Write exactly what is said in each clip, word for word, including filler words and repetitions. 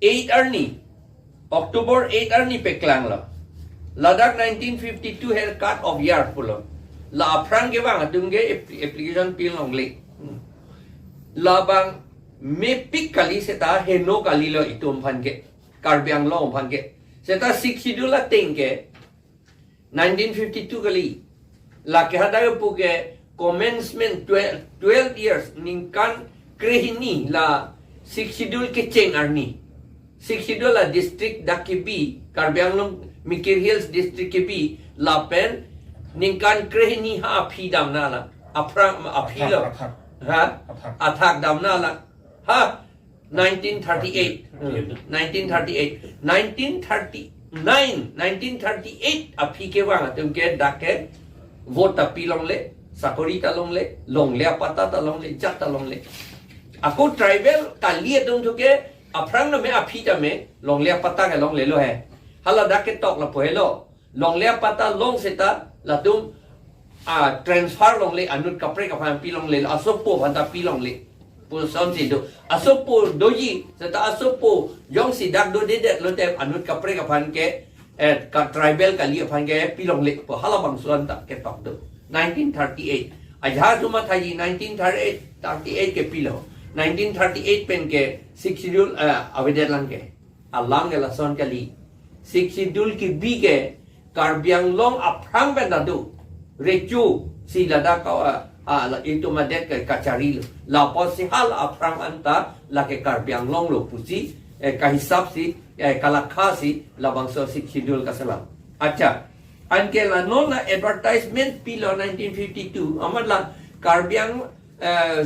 eight arni, October eight arni peklanglo. Ladak nineteen fifty-two haircut of year pulo. La aphrang kevang atum ke ap-, application pilongle. Hmm. Labang mepik kali seta heno kalilo itum aphan ke. Karbi Anglong aphan ke. Seta Sixth Schedule ateng ke nineteen fifty-two kali. Lake hadak pu ke commencement twelve, twelve years, ningkan krehini la Sixth Schedule kecheng arni. Sixth Schedule la district dak kebi, Karbi Anglong Mikir Hills district kebi, lapen ningkan krehini ha aphi damnang la. Aphrang, aphi lo. Athak, athak. Ha? Athak. Athak damnang la. Ha? Nineteen thirty-eight. Hmm. Nineteen thirty-eight. Nineteen thirty-nine, nineteen thirty-eight aphi kevang atum ke dak ke vote ta pilongle, sakori ta longle, longle apatta ta longle, jat ta longle. Ako tribal kali atum thu ke aphrang name aphi tame longle apatta ke longlelo he. Hala dak ketok lapu helo. Longle apatta long seta latum, ah, transfer longle, anut kaprek aphan pilongle, asopo aphan ta pilongle. Pu asonsi do. Asopo doji, seta asopo jongsi dak dodedet lote anut kaprek aphan ke, eh, ka tribal kali aphan ke pilongle pu halabangso anta ketok do. Nineteen thirty-eight. Ajahak atum mathaji nineteen thirty-eight, thirty-eight ke pilo. Nineteen thirty-eight pen ke Sixth Schedule, eh, avedet lang ke. Alam ke lason kali. Sixth Schedule kebi ke Karbi Anglong aphrang pen ta do. Recho si ladak ka, ah, ah, la itum adet ke kacharilo. Lapusi hala aphrang anta lake Karbi Anglong lo pusi, eh, kahisap si, eh, kalakha si labangso Sixth Schedule kaselam. Accha, anke la non la advertisement pilo nineteen fifty-two, amat la Karbi Ang, eh,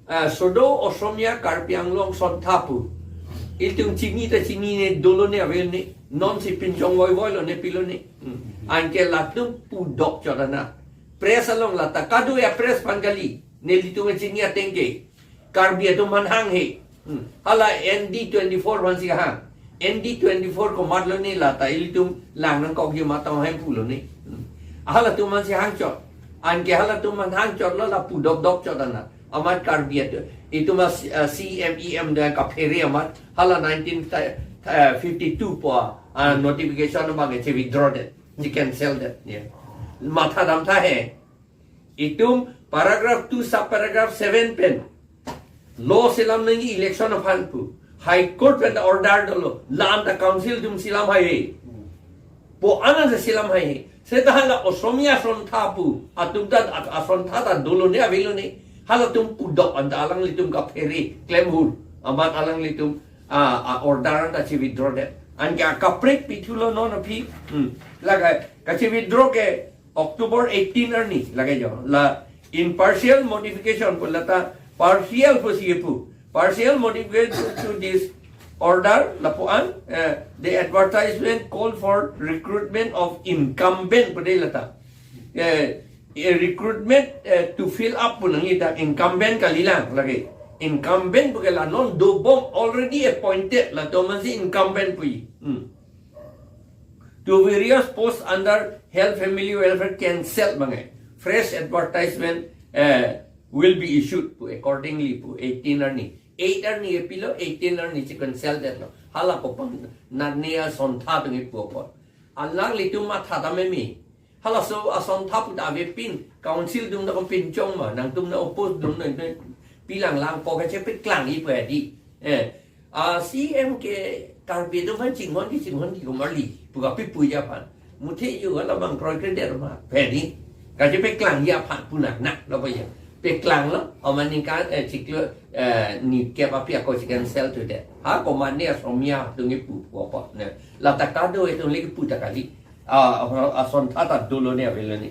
ah, Sodo Osomia Karbi Anglong Sontha pu. Ilitum chini ta chinine, dolone, avelone, nonsi pinchong voivoilo ne pilone. Hmm. Anke latum pudok chot anat. Press along lata kado ya press aphan kali. Nelitum chini ateng ke. Karbi atum aphan hanghe. Hmm. Hala N D twenty-four aphansi hang. N D twenty-four komatlo ne lata ilitum lang nangkokji matang hem pulo ne. Hmm. Halatum aphansi hang chot. Anke halatum aphan hang chotlo la pudok dok chot anat. Amat Karbi atum. Itum a, ah, C M E M do kaphere amat. Hala nineteen fifty-two pu, ah, notification abang che withdraw det. Che cancel det. Ya. Matha damtha he. Itum paragraph two subparagraph seven pen law selam nangji election aphan pu. High Court pen ta order dolo. La anta council atum selam haihe. Pu anat ta selam haihe. Seta hala Osomia Sontha pu. Atum ta a, asontha ta dolone avelone. Halatum pudok anta alanglitum kaphere klem hur. Amat alanglitum, ah, ah, order anta che withdraw det. Anke akaprek pithulo non aphi. Hmm. Lake kache withdraw ke October eighteen arni lake jo. La in partial modification pu lata partial pusi pu. Partial modification to this order lapu-an, eh, the advertisement called for recruitment of incumbent pu de lata. Eh, eh, recruitment, eh, to fill up pu nangji ta incumbent kalilang lake. Incumbent pu ke la non dobom already appointed latum aphansi incumbent puji. Hmm. To various posts under Health Family Welfare cancel abang ke. Fresh advertisement, eh, will be issued pu accordingly pu eighteen arni. Eight arni ke pilo, eighteen arni che cancel detlo. Hala kopang nane asontha atum kepu apot. Alanglitum matha ta meme. Halaso asontha pu ta avepin council atum ta kom pinchong ma, nangtum na oppose dun na, na pilang lang pu kachepeklangji pu di. Eh, ah, C M ke Karbi atum aphan chinghon ke chinghonji komarli pu kapi puji aphan. Muthe yo alamang kroikredet ma pu di. Kachepeklangji aphan pu nang na lo pa ya. Peklanglo, amat ningkan, eh, chiklo, eh, nikep aphi ako che cancel thudet. Ha komatne Osomia atum kepu pu apot ne. Lata kado atum le kepu ta kali. Ah, ah, asontha ta dolone avelone.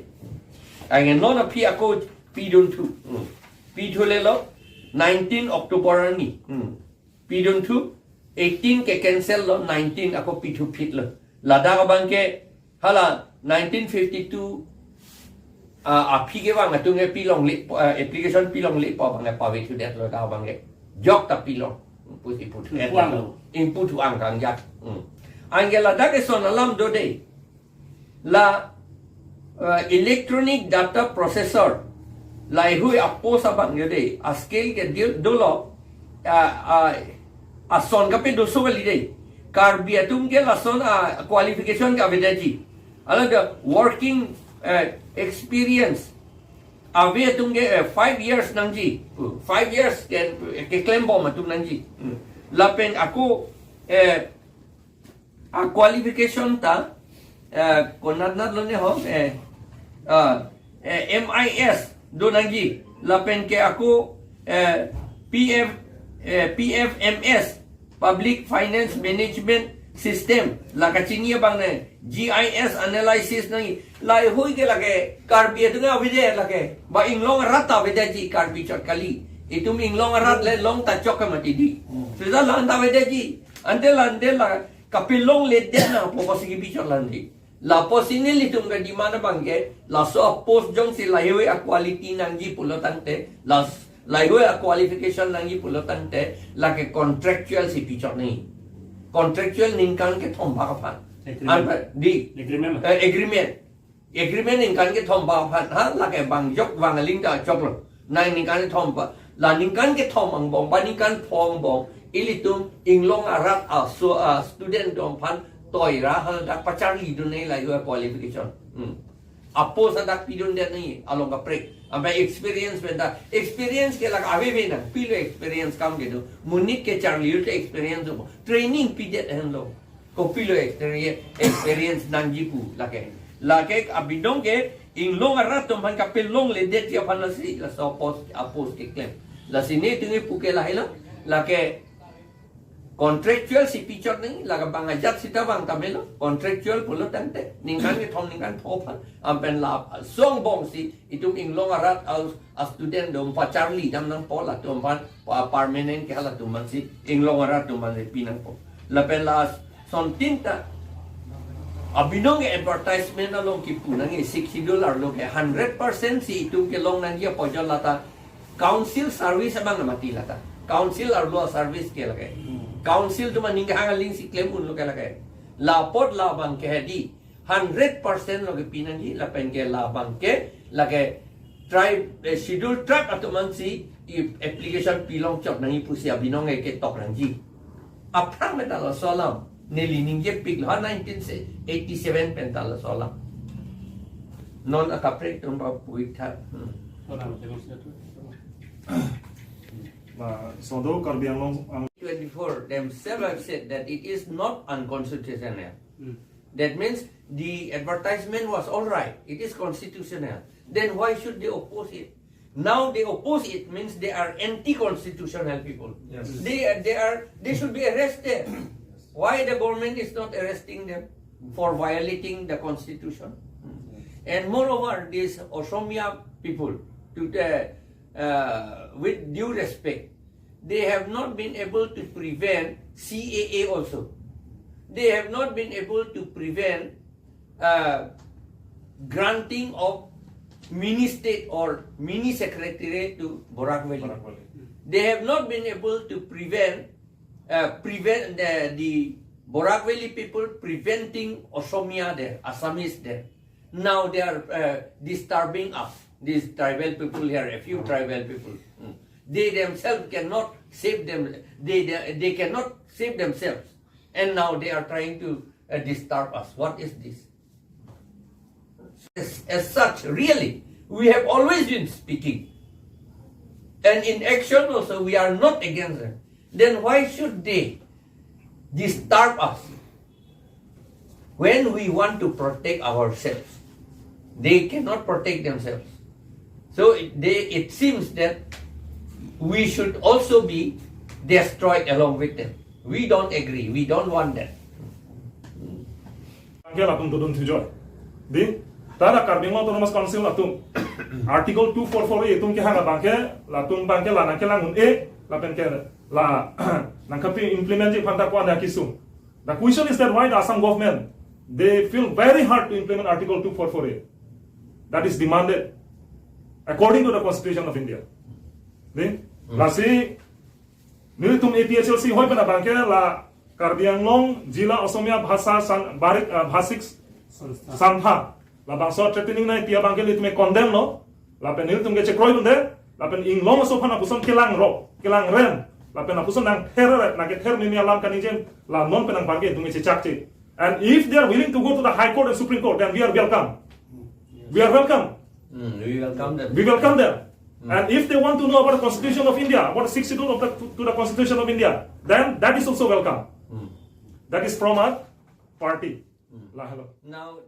Anke non aphi ako pidunthu. Hmm. Pithulelo nineteen October arni. Hmm. Pidunthu, eighteen ke cancel lo, nineteen ako pithuphitlo. Ladak abang ke hala nineteen fifty-two, ah, aphi kevang atum ke pilongle, ah, application pilongle pu abang ke pave thudetlo dak abang ke. Jok ta pilong. Pusi puthu. Ingpu thuang lo. Ingpu thuang kangjak. Hmm. Anke ladak eson alam do de. La, eh, electronic data processor. Laheihui apost abang yo de. A-skill ke dil dolo. Ah, ah, Ason kapedoso kali dei. Karbi atum ke lason a qualification ke avedetji. Alangke working, eh, experience ave atum ke, eh, five years nangji. Uh, five years ke, keklembom atum nangji. Hmm. Lapen ako, eh, a qualification ta, eh, konat nat lo ne ho, eh, ah, eh, M I S do nangji. Lapen ke ako, eh, P F, eh, P F M S, Public Finance Management System, la kachini abang ne, G I S analysis nangji. Laheihui ke lake Karbi atum avedet lake. Ba inglong arat ta avedetji, Karbi chot kali. Itum inglong arat le long ta chok ke mati dei. Hmm. Seta la-an ta avedetji. Ante la, ante la kapelongledet nangpo pusi kebi chot landi. Lapusi nelitum ke demand abang ke, laso a post jongsi laheihui a quality nangji pulo tangte, las, laheihui a qualification nangji pulo tangte, lake contractual si pi chot nangji. Contractual ningkan kethom bak aphan. Agreement. Anpa, dei. Agreement. Eh, agreement. Agreement ningkan kethom bak aphan, ha, lake bang jok bang aling ta choklo. Nang ningkan kethom pa, la ningkan kethom angbong, ba ningkan pho angbong, ilitum inglong arat aso a student atum aphan toira ha dak pacharlidun nangji laheihui qualification. Hmm. A post dak pidundet nangji, along kaprek. Ampe experience penta, experience ke lake aveve nang, pilo experience kam kedo. Monit kecharli te experience do. Training pidet henlo. Kopilo experience, experience nangji pu lake. Lake abinong ke inglong arat atum aphan kapelongledetji aphan lasi, laso a post, a post keklem. Lasi netum kepu ke lahelo, lake contractual si pi chot nangji, lake bang ajat seta bang ta melo, contractual pulo tangte, ningkan kethom ningkan pho aphan, ampen laso angbong si, itum inglong arat aus, a student atum pacharlidam nangpo latum aphan, pa permanent ke halatum aphan si, inglong arat atum aphan si pi nangpo. Lapen lasontin ta, abinong ke advertisement along kipu nangji, Sixth Schedule arlo ke hundred percent si itum kelong nangji apot jo lata, council service abang mati lata. Council arlo service ke lake. Hmm. Council atum aning kehang aling si klem unlo ke lake. La apot labang ke dei, hundred percent lo kepi nangji, lapen ke labang ke, lake tribe, eh, schedule tribe atum aphan si i application pilong chot nangji pusi abinong ke ketok nangji. Aphrang meta laso alam, neli ningjepiklo, ha nineteen eighty-seven penta laso alam. Non akaprek atum ba puitha. Hmm. Ora, ora, ora. Na, sodo Karbi Anglong, ang- Twenty-four themselves have said that it is not unconstitutional. Hmm. That means the advertisement was all right. It is constitutional. Then why should they oppose it? Now they oppose it means they are anti-constitutional people. Yes. They, they are, they should be arrested. Why the government is not arresting them for violating the constitution? And moreover, these Osomia people, to the, uh, with due respect, they have not been able to prevent C A A also. They have not been able to prevent, uh, granting of mini state or mini secretariat to Barak Valley. Barak Valley. They have not been able to prevent, uh, prevent the, the Barak Valley people preventing Osomia there, Assamese there. Now they are, uh, disturbing us, these tribal people here, a few tribal people. Hmm. They themselves cannot save them. They, they, they cannot save themselves. And now they are trying to, uh, disturb us. What is this? As, as such, really, we have always been speaking. And in action also, we are not against them. Then why should they disturb us when we want to protect ourselves? They cannot protect themselves. So it, they, it seems that we should also be destroyed along with them. We don't agree. We don't want that. Ke latum dodun thujo. Dei, ta la Karbi Anglong Autonomous Council atum Article two four four A atum kehang abang ke, latum abang ke la nangkelang un-e, lapen ke la nangkapi-implementji aphan ta ko-an akesung. The question is that why the Assam government, they feel very hard to implement Article two four four A that is demanded according to the Constitution of India. Dei, lasi nelitum A P H L C hoi pen abang ke la Karbi Anglong Jila Osomia Bhasa San, Barik, ah, Bhasik Santha. Labangso threatening nangpi abang ke nelitum condemn lo. Lapen nelitum ke chekroidunde. Lapen inglong aso aphan lapuson kelangrok, kelangrem, Lapen lapuson nangther, nangkether meme alam kaningje, la non pen nangpangke, tumi chechakche. And if they are willing to go to the High Court and Supreme Court, then we are welcome. We are welcome. Mm, we welcome them. We welcome them. Mm. And if they want to know about the Constitution of India, about the sixty-two of the, to the Constitution of India, then that is also welcome. Mm. That is from our party. Mm. Lahelo. Now,